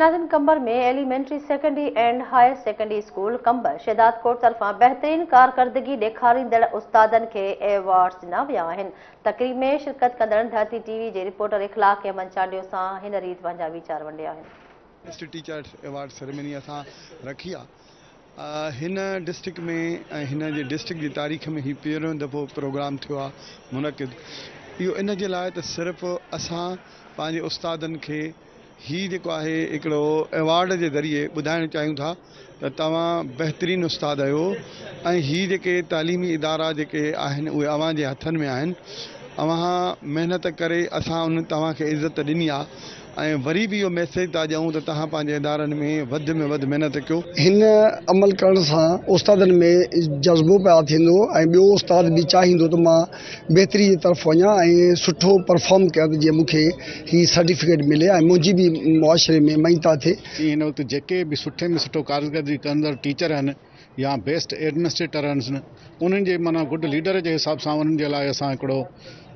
ناظرين Qambar ۾ elementary secondary and higher secondary school Qambar Shahdadkot طرفان بهترين ڪارڪردگي ڏيکاريندڙ استادن کي ايوارڊز ڏنا ويا آهن. تقريب ۾ شرڪت ڪندڙن ڌرتي ٽي وي جي رپورٽر اخلاق احمد چانڊيو سان هن ريت پنهنجا ويچار ونڊيا آهن. بيسٽ ٽيچرس ايوارڊ سيريمني اسان رکي آ هن ڊسٽرڪٽ ۾ ۽ هن جي ڊسٽرڪٽ جي تاريخ ۾ هي پهريون دفعو پروگرام ٿيو آ منعقد اهو ان جي لاء ته صرف اسان پنهنجي استادن کي هي جيڪو آهي هڪڙو ايوارڊ جي ذريعي ٻڌائڻ چاهيون ٿا ته توهان بهترين استاد آهيو ۽ هي جيڪي تعليمي ادارا جيڪي آهن اهي اوهان جي هٿن ۾ آهن اوهان محنت ڪري اسان ان توهان کي عزت ڏني آهي ۽ وري به اهو ميسيج ٿا ڏيون ته توهان پنهنجي ادارن ۾ وڌ ۾ وڌ محنت ڪيو. هن عمل ڪرڻ سان استادن ۾ جذبو پيدا ٿيندو ۽ ٻيو استاد به چاهيندو ته مان بهتري جي طرف وڃان ۽ سٺو پرفارم ڪيان ته جيئن مون کي هي سرٽيفڪيٽ ملي ۽ منهنجي به معاشري ۾ مڃتا ٿئي. سين هن وقت جيڪي به سٺي ۾ سٺو ڪارڪردگي ڪندڙ ٽيچر آهن يا بيسٽ ايڊمنسٽريٽر آهن انهن جي معنيٰ گڊ ليڊر جي حساب سان انهن جي لاء اسان هڪڙو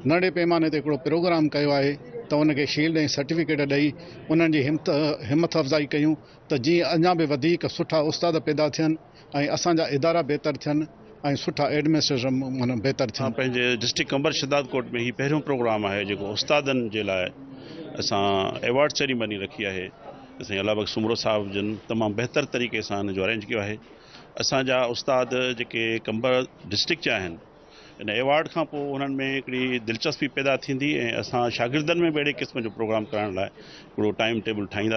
ننڍي پيماني تي هڪڙو پروگرام ڪيو آهي ته ان کي شيلڊ ۽ سرٽيفڪيٽ ڏئي انهن جي همت همٿ افزائي ڪيون ته جيئن اڃا به وڌيڪ سٺا استاد پيدا ٿين ۽ اسان جا ادارا بهتر ٿين ۽ سٺا ايڊمنسٽريٽر معنيٰ بهتر ٿين. پنهنجي ڊسٽرڪٽ قمبر شھدادڪوٽ ۾ هي پهريون پروگرام آهي جيڪو استادن جي لاء اسان ايوارڊ سيريمني رکي آهي سائين الله بخش سومرو صاحب جن تمام بهتر طريقي سان ان جو ارينج ڪيو آهي اسان جا استاد جيڪي قمبر ڊسٽرڪٽ جا آهن ان ايوارڊ کان پوء انهن ۾ هڪڙي دلچسپي پيدا ٿيندي ۽ اسان شاگردن ۾ به اهڙي قسم جو پروگرام ڪرائڻ لاء هڪڙو ٽائيم ٽيبل ٺاهيندا.